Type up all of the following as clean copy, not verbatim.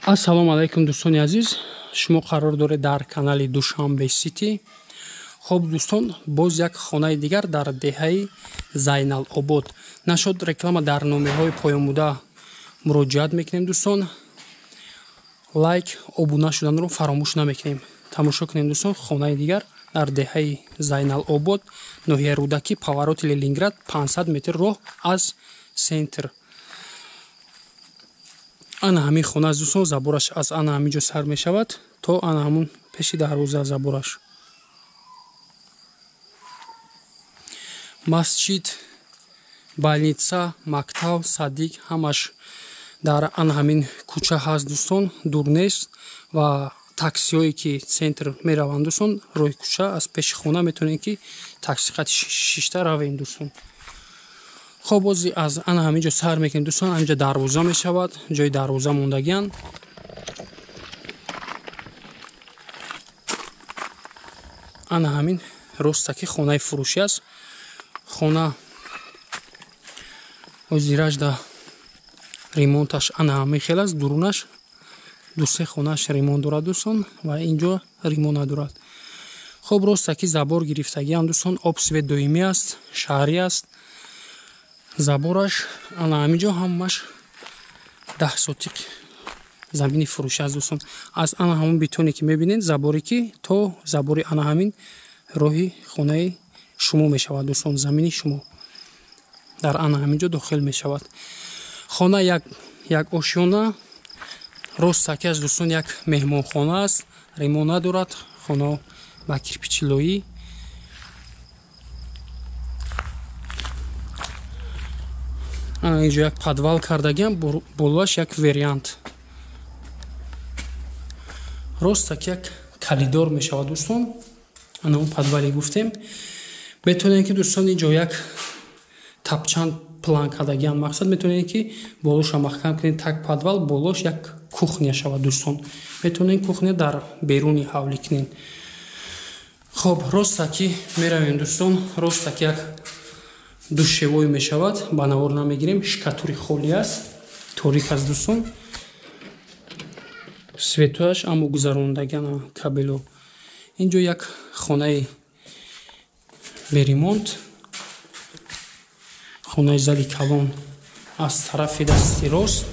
Ассалому алайкум дӯстони азиз, шумо қарор доред дар канали Душанбе Сити. Хоб дӯстон, боз як хонаи дигар дар деҳаи Зайналобод. Нашуд реклама дар номерҳои поёнбуда муроҷиат мекунем дӯстон. Лайк, обуна шуданро фаромӯш намекунем. Тамошо кунем дӯстон, хонаи дигар дар деҳаи Зайналобод, ноҳияи Рӯдакӣ, повороти Ленинград, 500 метр роҳ аз центр. Ана ҳамин хона аст дӯстон, забораш аз ана ҳамин ҷо сар мешавад то ана ҳамун пеши дарвоза забораш. Масҷид, больница, мактаб, садик ҳамаш дар ана ҳамин кӯча ҳаст дӯстон, дур нест ва таксиҳое ки центр мераванд дӯстон, роҳи кӯча аз пеши хона метавонед ки такси қати шишта равем дӯстон. Хоб бози аз ана ҳамин ҷо сар мекунем дӯстон, ҳаминҷо дарвоза мешавад, ҷои дарвоза мондагиан. Ана ҳамин ростаки хонаи фурӯшӣ аст. Хона ҳозиражда ремонташ ана ҳамин хел аст, дурунаш ду-се хонааш ремонт дорад дӯстон ва инҷо ремонт надорад. Хоб ростаки забор гирифтагиам дӯстон, об свет доимӣ аст, шаҳрӣ аст. Забораш ана ҳамин ҷо ҳамаш 10 сотиқ замини фурӯшӣ аст дӯстон. Аз ана ҳамон бетоне ки мебинед, заборе ки то забори ана ҳамин роҳи хонаи шумо мешавад дӯстон, замини шумо дар ана ҳамин ҷо дохил мешавад. Хона як ошёна, ростаки аст дӯстон, як меҳмонхона аст, ремонт надорад, хона ба кирпичи лоӣ. Ана инҷо як подвал кардагиам, болоаш як вариант. Ростак як коридор мешавад дӯстон. Ана он подвале гуфтем. Метавонед ки дӯстон инҷо як тапчанд план кардагиам, мақсад метавонед ки болоша маҳкам кунед, так подвал, болош як кухня шавад дӯстон. Метавонед кухня дар беруни ҳавлӣ кунед. Хоб ростаки меравем дӯстон, ростаки як душевой мешавад, ба навор намегирем, шкатури холӣ аст, торик аст дӯстон. Светояш аммо гузарондагиана кабело. Инҷо як хонаи беремонт, хонаи зали калон аз тарафи дасти рост,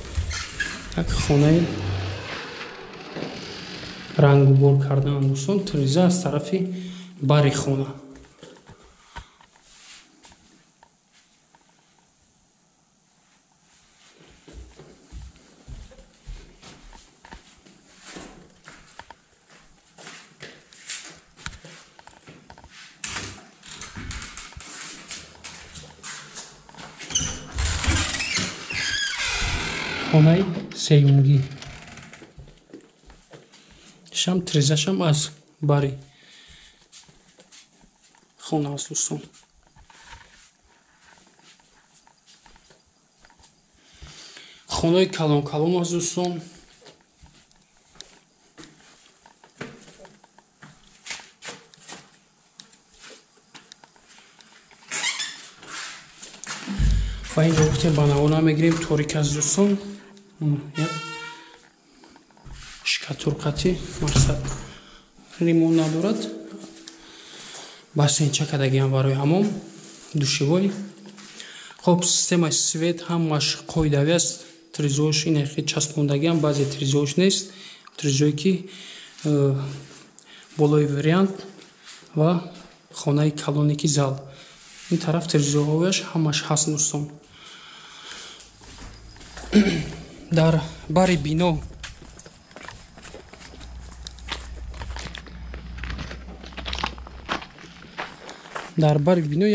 як хонаи рангубор кардан дӯстон, тиреза аз тарафи бари хона. Хонаи сеюмгӣ шам тирезашам аз бари хона аст дӯстон. Хонаи калон калон аст дӯстон. Ва инҷо гуфтем ба навор намегирем, торик аст дӯстон. Як шкатурқати мақсад ремонт надорад, бассейнча кардагиам барои ҳамом, душевой. Хоб системаи свет ҳамаш қоидавӣ аст, тризош инахи часпондагиам, баъзе тризош нест, тризое ки болои вариант ва хонаи калоне ки зал. Ин тараф тризоҳояш ҳамаш ҳаст дӯстон. Дар бари бино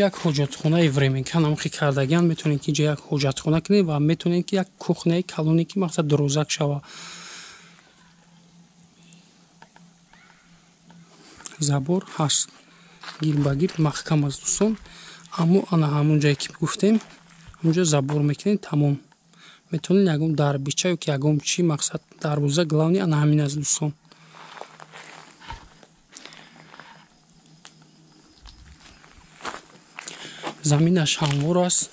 як ҳоҷатхонаи временка намхи кардагиан, метавонед ки инҷо як ҳоҷатхона кунед ва метавонед ки як кухняи калоне ки мақсад дурозак шава. Забор ҳаст, гир ба гир маҳкам аст дӯстон, аммо ана ҳамон ҷое ки гуфтем, ҳамонҷо забор мекунед, тамом. Метавонед ягон дарбича ё ки ягон чи мақсад дарвоза, главни ана ҳамин аст дӯстон. Заминаш ҳамвор аст.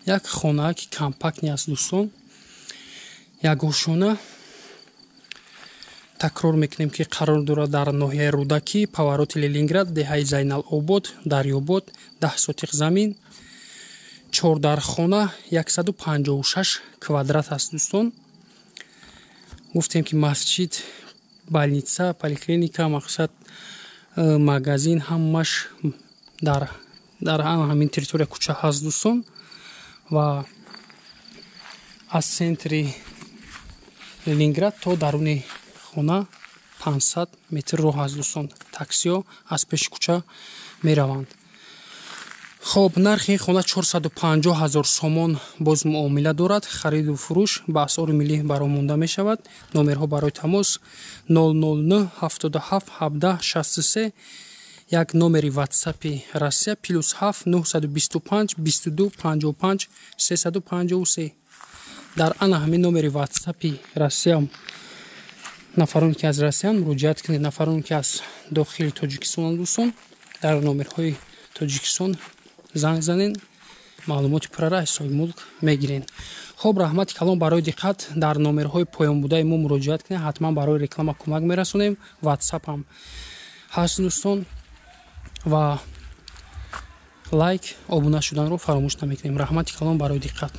Як хонаа, ки компактный аст, дӯстон, ягошона. Такрор мекунем, ки қарор дорад дар ноҳияи Рӯдакӣ, повороти Ленинград, деҳаи Зайналобод, Дарёбод, 10 сотиқ замин, чордархона, 156 квадрат аст, дӯстон. Гуфтем, ки масҷид, больница, поликлиника, мақсад, магазин ҳамаш дар ҳамин территория кӯча ҳаст, дӯстон. Ва аз центри Ленинград то даруни хона 500 метр роҳ аст, дӯстон. Таксиҳо аз пеши кӯча мераванд. Хоб, нархи ин хона 450 ҳазор сомон, боз муомила дорад. Хариду фурӯш ба асъори миллӣ баромонда мешавад. Номерҳо барои тамос: 009 77 17 63, як номери ватсапи Россия: +7 925 22 55 353. Дар ана ҳамин номери ватсапи Россия нафароне, ки аз Россиян, муроҷиат кунед. Нафароне, ки аз дохили Тоҷикистонанд, дӯстон, дар номерҳои Тоҷикистон занг занен, маълумоти пуррара аз соҳиби мулк мегирен. Хоб, раҳмати калон барои диққат. Дар номерҳои поёнбудаи мо муроҷиат кунед, ҳатман барои реклама кӯмак мерасонем. Ватсап ҳам ҳаст, дӯстон. Ва лайк, обуна шуданро фаромӯш намекунем. Раҳмати калон барои диққат.